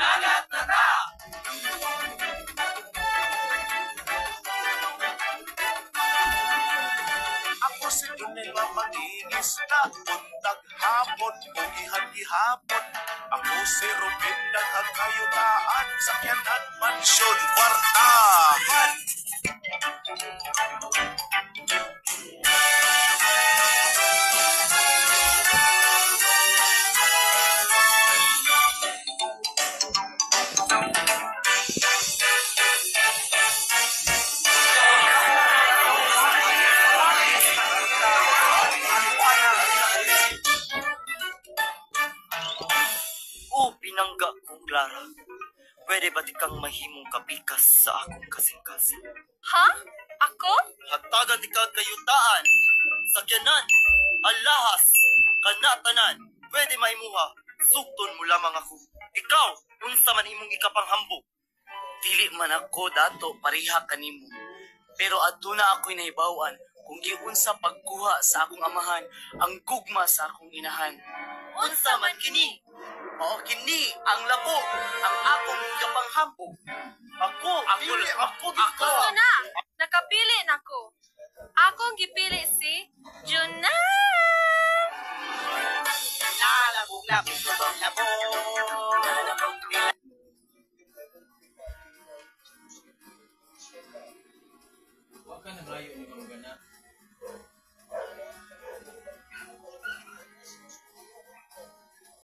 Mudagat na ta! Ako si Junel nga mangingisda, buntag hapon o gihan-gihapon. Ako si Ruben, daghang kayutaan, sakyanan, mansyon, kwartahan. O pinangga kong Clara, pwede ba ti kang mahimong kapikas sa akong kasing-kasing? Ha? Ako? Hatagan ti kag kayutaan, sakyanan, alahas, kanatanan, pwede maimuha, sugton mo lamang ako. Ikaw, unsa man imong ikapanghambog. Dili man ako dato pareha kanimo. Pero aduna ako'y nahibaw-an kung giunsa pagkuha sa akong amahan ang gugma sa akong inahan. Unsa man kini? Mao kini ang labo, ang akong ikapanghambog. Ako, Ako, dili, ako, ako. Gusto na! Nakapili na ko. Akong gipili si Junel! Lalabog, labog, labog, labog. Wa ka nangayo ni manggana.